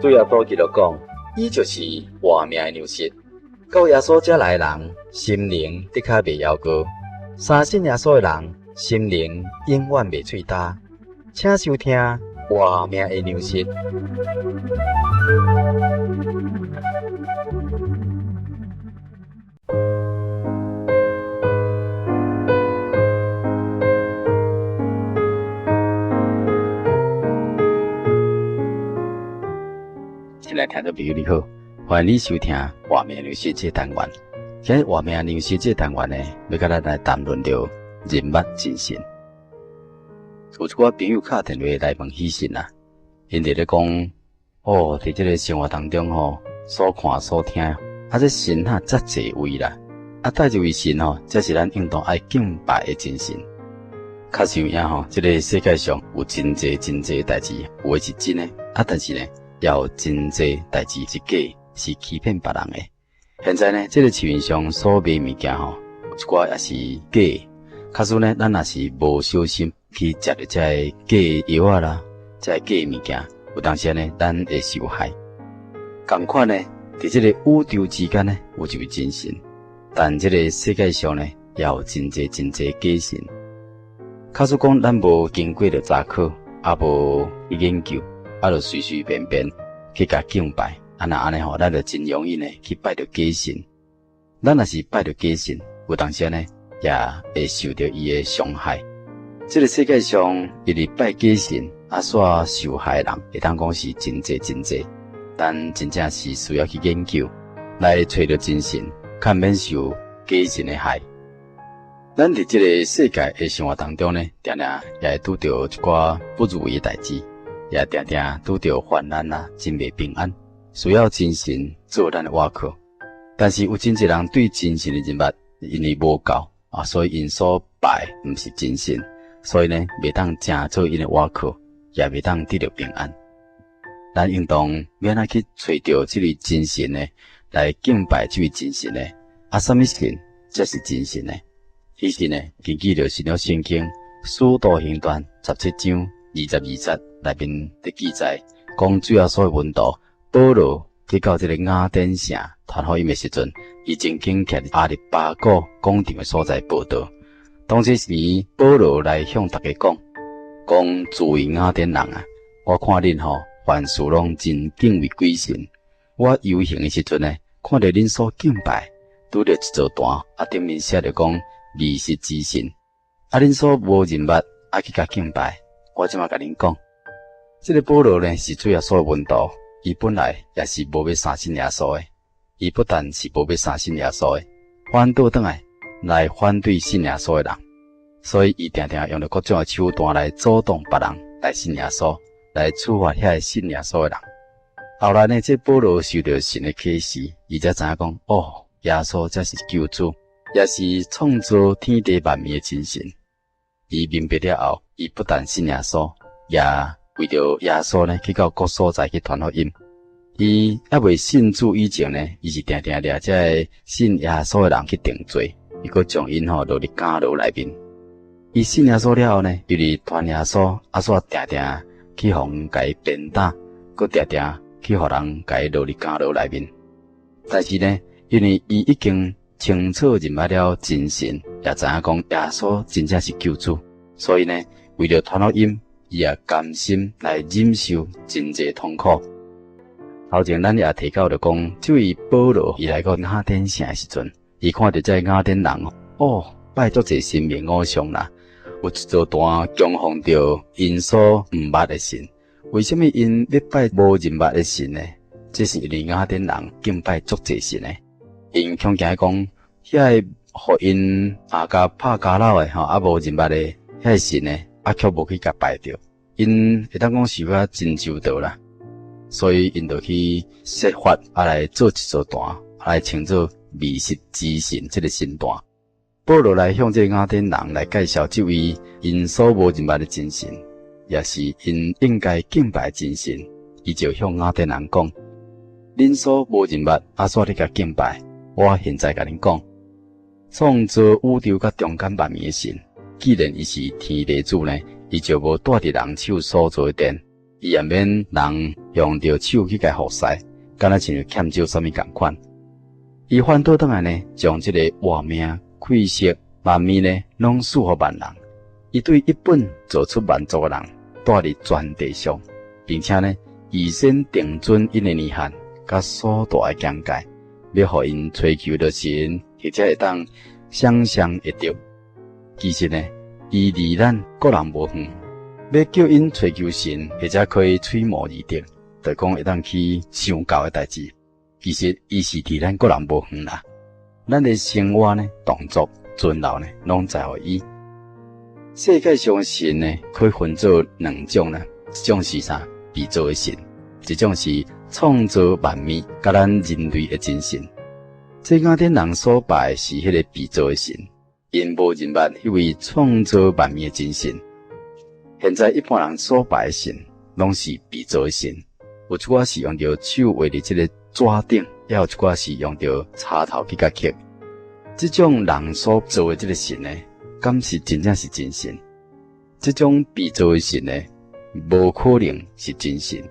主耶穌基督講，伊就是活命的糧食。到耶穌遮來的人，心靈的確袂枵餓；相信耶穌的人，心靈永遠袂喙焦。請收聽活命的糧食。親愛聽眾朋友你好，歡迎你收聽活命糧食這個單元。今日活命糧食這個單元呢，欲佮咱來談論著認捌真神。有一寡朋友敲電話來問喜信啊，𪜶佇咧講，哦，佇這个生活當中吼，所看所聽，啊，這神哈遮濟位啦，啊，佗一位神吼，才是咱應當愛敬拜的真神。確實有影吼，這个世界上有真濟真濟代誌，有的是真的，啊，但是呢，也有真濟代誌是假，是欺騙別人的。現在呢，這个市面上所賣物件吼，有一寡也是假。假使呢，咱若是無小心去食著這个假藥仔啦，這个假物件，有當時呢，咱會受害。仝款呢，佇這個宇宙之間呢，有一位真神，但這个世界上呢，也有真濟真濟假神。假使講咱無經過著查考，也無去研究，啊，就隨隨便便去共敬拜，啊，若按呢吼，咱就真容易呢去拜著假神。咱若是拜著假神，有當時呢，也會受著伊的傷害。這个世界上，因為拜假神啊，煞受害的人，會當講是真濟真濟。咱真正是需要去研究，來揣著真神，較免受假神的害。咱佇這个世界的生活當中呢，定定也會拄著一寡不如意的代誌，也定定拄著患難啊，真袂平安，需要真神做咱的倚靠。但是有真濟人對真神的認捌，因為無夠啊，所以𪜶所拜毋是真神，所以呢，袂當成做𪜶的倚靠，也袂當得著平安。咱應當欲按怎去揣著這位真神呢？來敬拜這位真神呢？啊，啥物神才是真神呢？其實呢，根據著新約聖經使徒行傳17章22節內面的記載，講主耶穌的門徒保羅去到這个雅典城傳福音的時陣，伊曾經徛佇亞力巴古廣場的所在報道。當這時，保羅來向大家講，講諸位雅典人啊，我看恁吼凡事攏真敬畏鬼神。我遊行的時陣呢，看著恁所敬拜，拄著一座壇，啊頂面寫著講迷失之神。啊恁所無認捌，啊去共敬拜。我這馬共恁講，這个保羅呢是主耶穌的門徒。伊本來也是無欲相信耶穌的，伊不但是無欲相信耶穌的，反倒轉來來反對信耶穌的人，所以伊定定用著各種的手段來阻擋別人來信耶穌，來處罰遐个信耶穌的人。後來呢，這保羅受著神的啟示，伊才知影講，哦，耶穌才是救主，也是創造天地萬物的真神。伊明白了後，伊不但信耶穌，也為著耶穌呢去到各所在去傳福音。伊猶未信主以前呢，伊是定定掠這个信耶穌的人去定罪，伊閣將𪜶吼落佇監牢內面。伊信耶穌了後呢，伊佇傳耶穌，啊，煞定定去予人共伊鞭打，閣定定去予人共伊落佇監牢內面。但是呢，因為伊已經清楚認捌了真神，也知影講耶穌真正是救主，所以呢，為著傳福音，伊也甘心來忍受真濟痛苦。頭前咱也提到著講，這位保羅伊來到雅典城的時陣，伊看著這雅典人哦，拜足濟神明偶像啦，有一座壇供奉著𪜶所毋捌的神。為啥物𪜶欲拜無認捌的神呢？這是因為雅典人敬拜足濟神的。𪜶恐驚講，遐个予𪜶啊共拍交摟的吼，啊無認捌的遐个神呢，啊卻無去共拜著，𪜶會當講想甲真周到啦，所以𪜶就去設法啊來做一座壇，啊來稱做迷失之神這个神壇。保羅來向這个雅典人來介紹這位𪜶所無認捌的真神，也是𪜶應該敬拜的真神，伊就向雅典人講。恁所無認捌，啊煞咧共敬拜。我現在共恁講，創造宇宙佮中間萬物的神，既然伊是天地主呢，伊就無蹛佇人手所做的殿，伊也免人用著手去共服侍，敢若親像欠少啥物仝款。伊反倒轉來呢，將這個活命、氣息、萬物呢，攏賜予萬人。伊對一本造出萬族的人，住佇全地上，並且呢，預先定準𪜶的年限，佮所住的疆界，欲予𪜶揣求著神，或者會當想像會著。其實呢，伊離咱各人無遠，欲叫𪜶揣求神，或者可以揣摩而得，就講會當去想到的代誌。其實伊是佇咱各人無遠啦。咱的生活呢，動作、存留呢，攏在乎伊。世界上的神呢，可以分做兩種啦，一種是啥？被造的神，一種是創造萬物、佮咱人類的真神。世間頂人所拜的是彼个被造的神，𪜶無認捌彼位創造萬物的真神。現在一般人所拜的神，攏是被造的神，有一寡是用著手畫佇這个紙頂，也有一寡是用著柴頭去共刻。這種人所造的這个神呢，敢是真正是真神？這種被造的神呢，無可能是真神。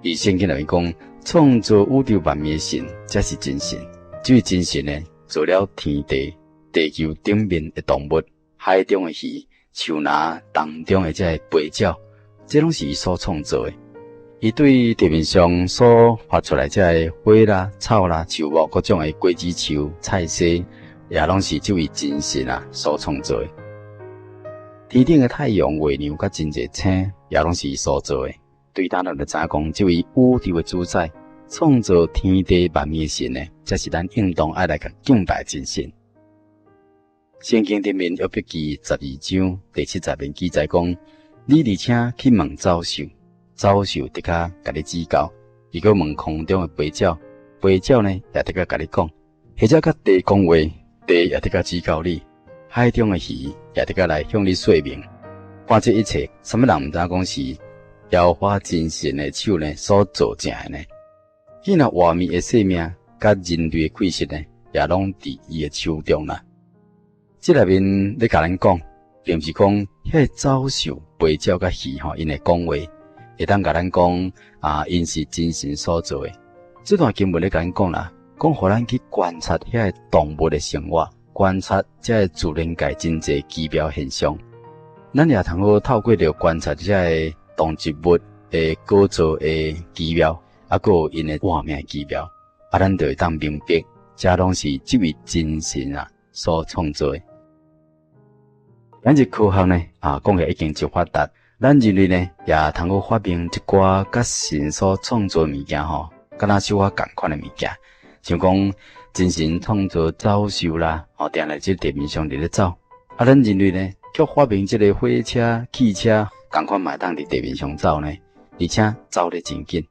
佇聖經內面講，創造宇宙萬物的神才是真神。這位真神呢，造了天地、地球頂面的動物、海中的魚、樹林當中的這个飛鳥，這攏是伊所創造的。伊對地面上所發出來這个花啦、草啦、樹木各種的果子樹、菜蔬，也攏是這位真神啊所創造的。天頂的太陽、月亮佮真濟星，也攏是伊所造的。對當咱就知影講，這位宇宙的主宰，創造天地萬物的神呢，才是咱應當愛來共敬拜的真神。聖經頂面約伯記12章第七節面記載講：你而且去問走獸，走獸的確共你指教；伊閣問空中的飛鳥，飛鳥呢也的確共你講；或者佮地講話，地也的確指教你；海中的魚也的確來向你說明。看這一切，啥物人毋知影講是耶和華真神的手呢所造成的呢？既然活物的生命佮人類的氣息呢，也攏佇伊的手中啦。這內面咧共咱講，並毋是講彼个走獸、飛鳥佮魚吼，𪜶會講話，會當共咱講啊，𪜶是真神所造的。這段經文咧共咱講啦，講予咱去觀察遐个動物的生活，觀察這个自然界真濟奇妙現象。咱也通好透過著觀察這个動植物的構造的奇妙，啊，閣有𪜶的活命的奇妙，啊，咱就會當明白，這攏是這位真神啊所創造的。咱這科學呢，啊，講起來已經足發達，咱人類呢，也通好發明一寡佮神所創造的物件吼，敢若小可仝款的物件，像講真神創造走獸啦，吼，定定佇地面上佇咧走，啊，咱人類呢，卻發明這个火車、汽車，仝款嘛會當佇地面上走呢，而且走得真緊。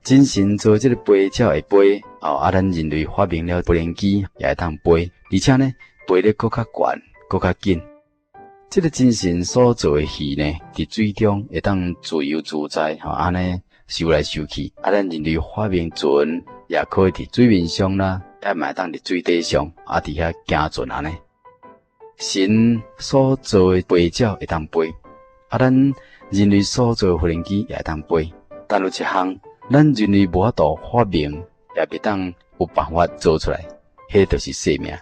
真神造這个飛鳥會飛，哦，啊，咱人類發明了無人機也會當飛，而且呢，飛得閣較懸、閣較緊。這个真神所造的魚呢，佇水中會當自由自在，吼，按呢游來游去。啊，咱人類發明船，也可以佇水面上啦，也嘛會當佇水底上，啊，佇遐行船按呢。神所造的飛鳥會當飛，啊，咱人類所造的無人機也會當飛。但有一項，咱人類無法度發明，也袂當有辦法做出來，彼就是生命。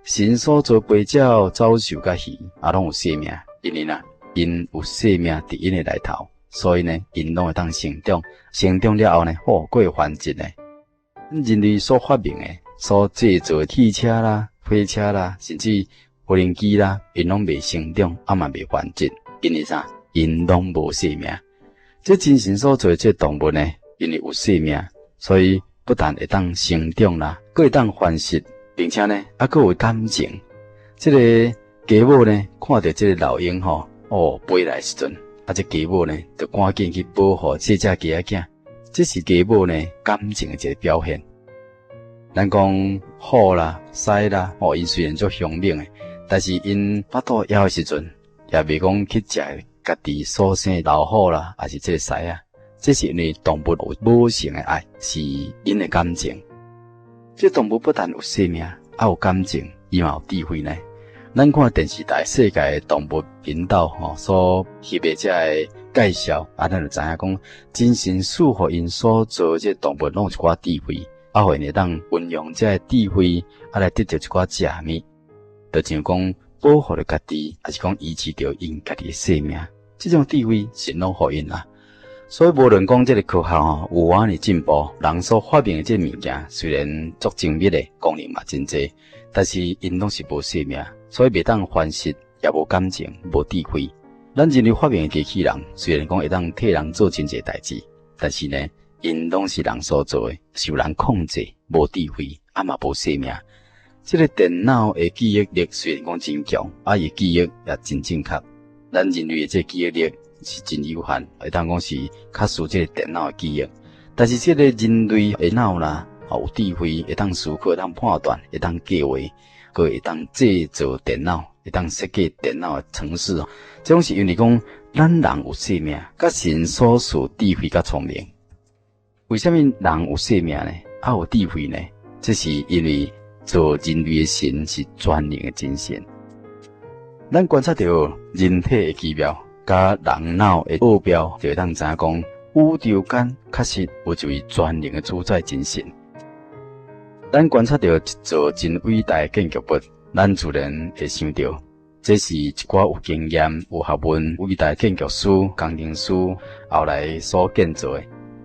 神所造飛鳥、走獸佮魚，也攏有生命，因為啦，𪜶有生命佇𪜶的內頭，所以呢，𪜶攏會當成長。成長了後呢，好，閣會繁殖呢。人類所發明的、所製造的汽車啦、火車啦，甚至無人機啦，𪜶攏袂成長，啊嘛袂繁殖，因為啥？𪜶攏無生命。這真神所造的這動物呢，因為有生命，所以不但會當成長啦，閣會當繁殖。並且呢，猶閣有感情。這个雞母呢，看著這个老鷹吼，哦，飛來時陣，啊，這雞母呢，就趕緊去保護細隻雞仔囝。這是雞母呢感情的一个表現。咱講虎啦、獅啦，哦，𪜶雖然足兇猛的，但是𪜶腹肚枵的時陣，也袂講去食家己所生的老虎啦，抑是這个獅仔。這是因為動物有母性的愛，是𪜶的感情。這動物不但有生命，猶有感情，伊嘛有智慧呢。咱看電視台世界動物頻道吼，所翕的這个介紹，啊，咱就知影講，真神賜予𪜶所造這動物攏有一寡智慧，啊，予𪜶會當運用這个智慧，啊，來得著一寡食物，就像講保護著家己，抑是講維持著𪜶家己的性命，這種智慧神攏予𪜶啦。所以無論講這个科學吼有偌爾進步，人所發明的這个物件雖然足精密的，功能嘛真濟，但是𪜶攏是無生命，所以袂當繁殖，也無感情，無智慧。咱人類發明的機器人，雖然講會當替人做真濟代誌，但是呢，𪜶攏是人所做的，受人控制，無智慧，啊嘛無生命。這个電腦的記憶力雖然講真強，啊伊記憶也真正確。咱人類的這個記憶力是真有限，會當講是較輸這个電腦的記憶。但是這个人類的腦啦，有智慧，會當思考，會當判斷，會當計劃，閣會當製造電腦，會當設計電腦的程式。這種是因為講咱人有生命，佮神所賜智慧佮聰明。為啥物人有生命呢？啊有智慧呢？這是因為造人類的神是全能的真神。咱觀察著人體的奇妙，佮人腦的奧妙，就會當知影講宇宙間確實有一位全能的主宰真神。咱觀察著一座真偉大的建築物，咱自然會想著，這是一寡有經驗、有學問、偉大建築師、工程師後來所建造的。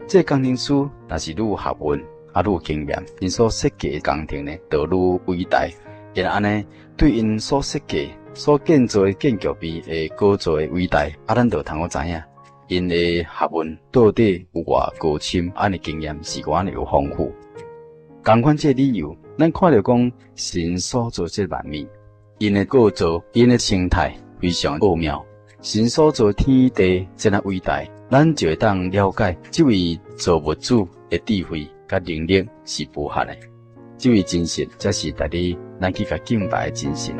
這個工程師若是愈有學問，啊愈有經驗，𪜶所設計的工程呢，就愈偉大。因按呢，對𪜶所設計、所建造的建築物的構造的偉大，啊，咱就通好知影，𪜶的學問到底有偌高深，按呢經驗是偌爾有豐富。仝款這個理由，咱看著講神所造這萬物，𪜶的構造、𪜶的生態非常奧妙。神所造天地這麼偉大，咱就會當了解這位造物主的智慧佮能力是無限的。這位真神才是值得咱去共敬拜的真神。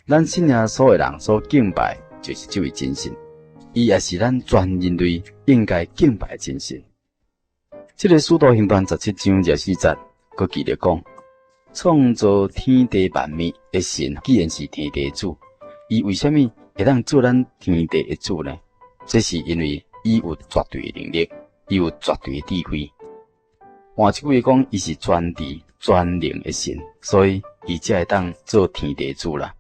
咱信耶穌的人所敬拜，就是這位真神，伊也是咱全人類應該敬拜的真神。這个使徒行傳17章24節，閣記著講，創造天地萬物的神，既然是天地的主，伊為啥物會當做咱天地的主呢？這是因為伊有絕對的能力，伊有絕對的智慧。換一句話講，伊是全知全能的神，所以伊才會當做天地的主啦。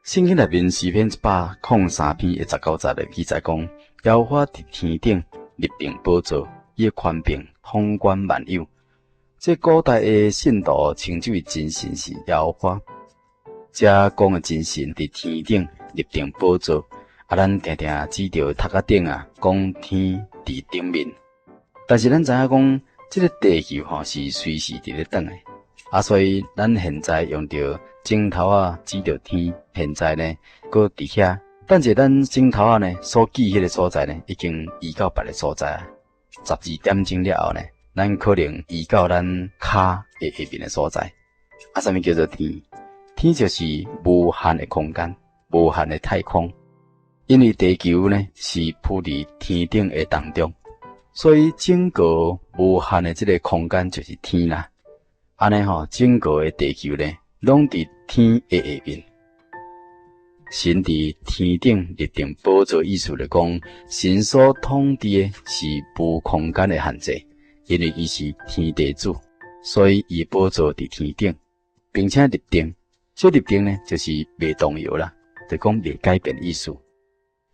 聖經內面詩篇103篇的19節的記載講，耶和華佇天頂立定寶座，伊的權柄統管萬有。這古代的信徒稱這位真神是耶和華。這講的真神佇天頂立定寶座，啊，咱定定指著頭殼頂啊，講天佇頂面。但是咱知影講，這个地球吼是隨時佇咧轉的，啊，所以咱現在用著指頭仔指著天，現在呢，閣佇遐。等者咱指頭仔呢所指彼个所在呢，已經移到別个所在啊。12點鐘了後呢，咱可能移到咱跤的下面的所在。啊，啥物叫做天？天就是無限的空間，無限的太空。因為地球呢是浮佇天頂的當中，所以整個無限的這个空間就是天啦。按呢吼，整個的地球呢，攏佇天的下面。神佇天頂立定寶座，意思就講，神所統治的是無空間的限制，因為伊是天地主，所以伊的寶座佇天頂，並且立定。這立定呢，就是袂動搖啦，就講袂改變的意思。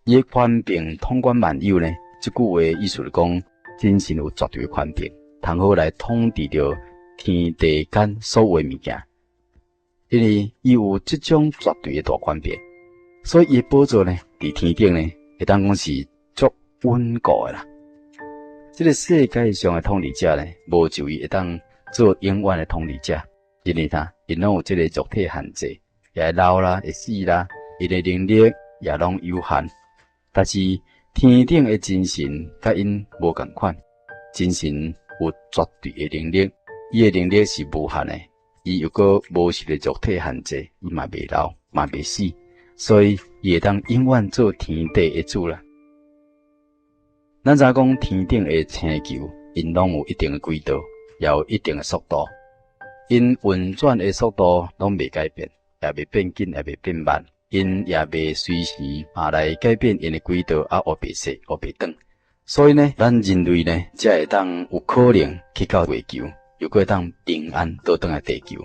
伊的權柄統管萬有呢，這句話意思就講，真神有絕對的權柄，通好來統治著天地間所有的物件。因為伊有這種絕對的大權柄，所以伊的寶座呢，佇天頂呢，會當講是足穩固的啦。這个世界上的統治者呢，無一位會當做永遠的統治者，因為啥？𪜶攏有這个肉體限制，也會老啦，會死啦，𪜶的能力也攏有限。但是天頂的真神佮𪜶無仝款，真神有絕對的能力，伊的能力是無限的，伊又閣無受著肉體限制，伊嘛袂老，嘛袂死，所以伊會當永遠做天地的主啦。咱知影講天頂的星球，𪜶攏有一定的軌道，也有一定的速度，𪜶運轉的速度攏袂改變，也袂變緊，也袂變慢。𪜶也袂隨時啊來改變𪜶的軌道啊，烏白踅，烏白轉。所以呢，咱人類呢，才會當有可能去到月球，又閣會當平安倒轉來地球。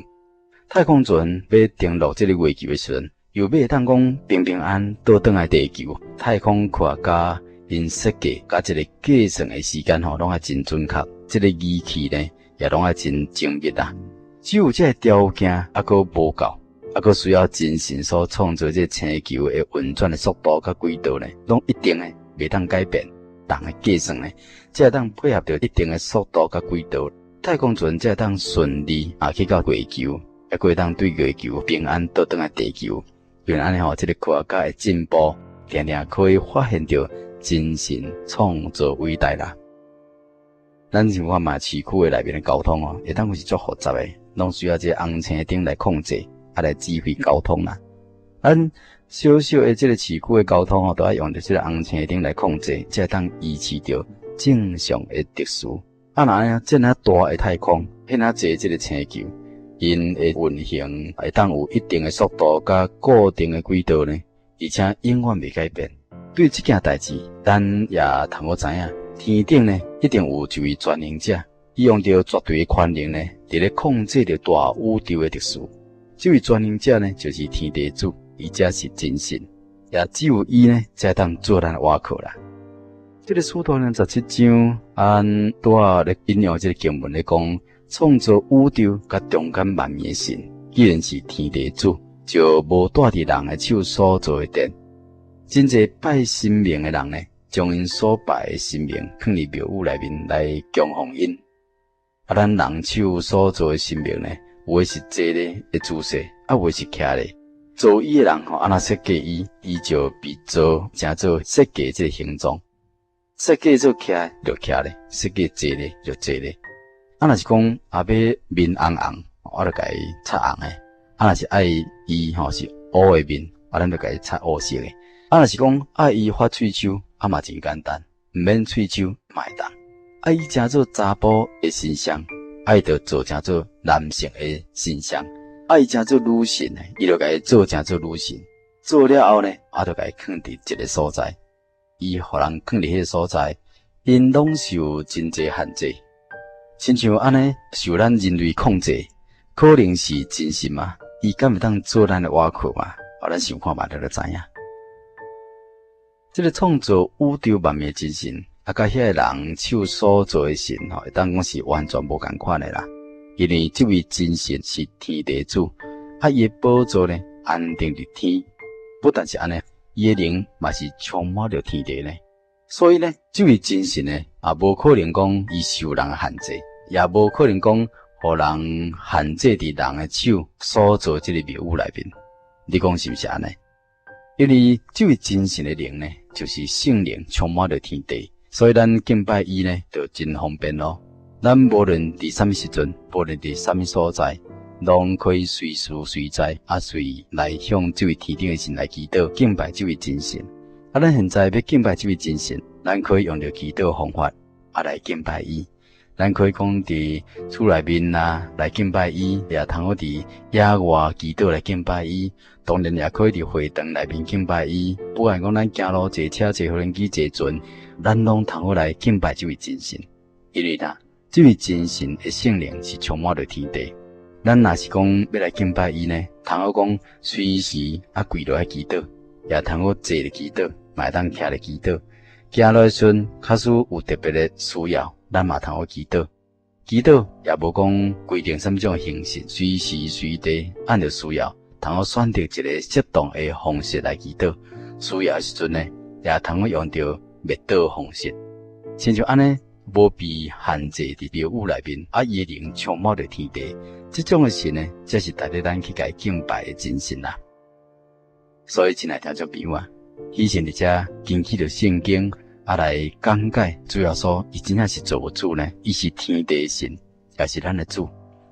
太空船欲登陸這个月球的時陣，又欲會當講平平安安倒轉來地球。太空科學家𪜶設計佮這个計算的時間吼，攏愛真準確。這个儀器呢，也攏愛真精密啊。只有這个條件猶閣無夠。猶閣需要真神所創造這个星球的運轉的速度佮軌道呢，攏一定的袂當改變。人的計算呢，才會當配合著一定的速度佮軌道，太空船才會當順利啊去到月球，猶閣會當對月球平安倒轉來地球。因為按呢吼，這个科學家的進步，定定可以發現著真神創造偉大啦。咱像看覓市區的內面的交通哦，會當講是足複雜的，攏需要這個紅青燈來控制。啊，來指揮交通啦。咱小小的這个市區的交通吼，都愛用著這个紅青燈來控制，才會當維持著正常的秩序。啊，若按呢這爾大的太空，遐爾濟這个星球，𪜶的運行會當有一定的速度佮固定的軌道呢，而且永遠袂改變。對這件代誌，咱也通好知影，天頂呢一定有一位全能者，伊用著絕對的權能呢，佇咧控制著大宇宙的秩序。這位全能者呢，就是天地主，伊才是真神，也只有伊呢，才會當做咱的倚靠啦。這个使徒行傳十七章，按拄仔咧引用這个經文咧講，創造宇宙佮中間萬物的神，既然是天地主，就無蹛佇人的手所造的殿。真濟拜神明的人呢，將𪜶所拜的神明囥佇廟宇內面來供奉𪜶。啊，咱人手所造的神明呢，有的是坐咧的姿勢，啊，有的是徛咧。造伊的人吼，按怎設計伊，伊就被造成做設計這个形狀。設計做徛就徛咧，設計坐咧就坐咧。啊，若是講啊欲面紅紅，我就共伊漆紅的。啊，若是愛伊吼是烏的面，啊，咱就共伊漆烏色的。啊，若是講愛伊發喙鬚，啊嘛真簡單，毋免喙鬚嘛會當。愛伊成做查埔的神像，愛就做成做男性的神像；愛伊成做女神的，伊就共伊做成做女神。做了後呢，啊，就共伊囥佇一个所在，伊予人囥佇彼个所在，𪜶攏受真濟限制，親像按呢受咱人類控制，可能是真實嗎？伊敢會當做咱的倚靠嗎？啊，咱想看覓就知影。這个創造宇宙萬物的真神。啊，佮遐個人手所造的神吼，會當講是完全無仝款的啦。因為這位真神是天地主，啊，伊的寶座呢安定佇天，不但是按呢，伊的靈嘛是充滿著天地呢。所以呢，這位真神呢，也無可能講伊受人的限制，也無可能講予人限制佇人的手所造這个廟宇內面。你講是毋是按呢？因為這位真神的靈呢，就是聖靈充滿著天地。所以咱敬拜伊呢，就真方便咯。咱無論佇啥物時陣，無論佇啥物所在，攏可以隨時隨在啊，隨來向這位天頂的神來祈禱，敬拜這位真神。啊，咱現在欲敬拜這位真神，咱可以用著祈禱方法啊來敬拜伊。咱可以講佇厝內面啊來敬拜伊，也通好佇野外祈禱來敬拜伊。當然也可以佇會堂內面敬拜伊。不管講咱行路、坐車、坐無人機、坐船，咱攏通好來敬拜這位真神。因為啦，這位真神的聖靈是充滿著天地。咱若是講欲來敬拜伊呢，通好講隨時啊跪落來祈禱，也通好坐咧祈禱，嘛會當徛咧祈禱。行路的時陣，假使有特別的需要，咱嘛通好祈禱。祈禱也無講規定啥物種形式，隨時隨地按著需要，通好選擇一個適當的方式來祈禱。需要的時陣呢，也通好用著默禱方式。親像按呢，無被限制佇廟宇內面，啊，伊的靈充滿著天地。這種的神呢，才是值得咱去共伊敬拜的真神啦。所以，親愛聽眾朋友啊，彼先佇遮根據著聖經啊來講解，主耶穌伊真正是造物主呢，伊是天地神，也是咱的主。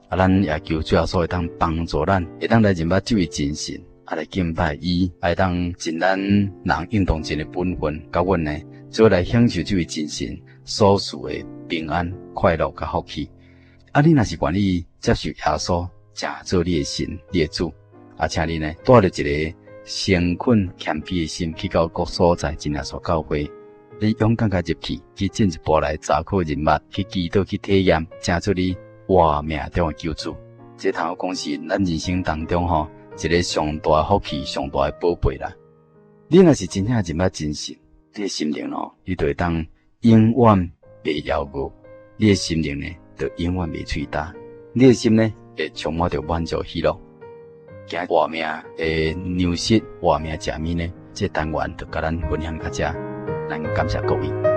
啊，咱也求主耶穌會當幫助咱，會當來認捌這位真神，啊來敬拜伊，會當盡咱人應當盡的本分，佮阮呢，做來享受這位真神所賜的平安、快樂佮福氣。啊，你若是願意接受耶穌，成做你的神、你的主，啊，請你呢帶著一个誠懇謙卑的心去到各所在真耶穌教會，你勇敢共入去，去進一步來查考認捌，去祈禱去體驗，成做你活命中的救主。這通講是咱人生當中吼一个上大的福氣、上大的寶貝啦。你若是真正認捌真神，你的心靈咯，你就會當永遠袂枵餓；你的心靈呢，就永遠袂喙焦；你的心呢，會充滿著滿足喜樂。今日活命的糧食，活命食物呢？這單元就共咱分享到遮，咱感謝各位。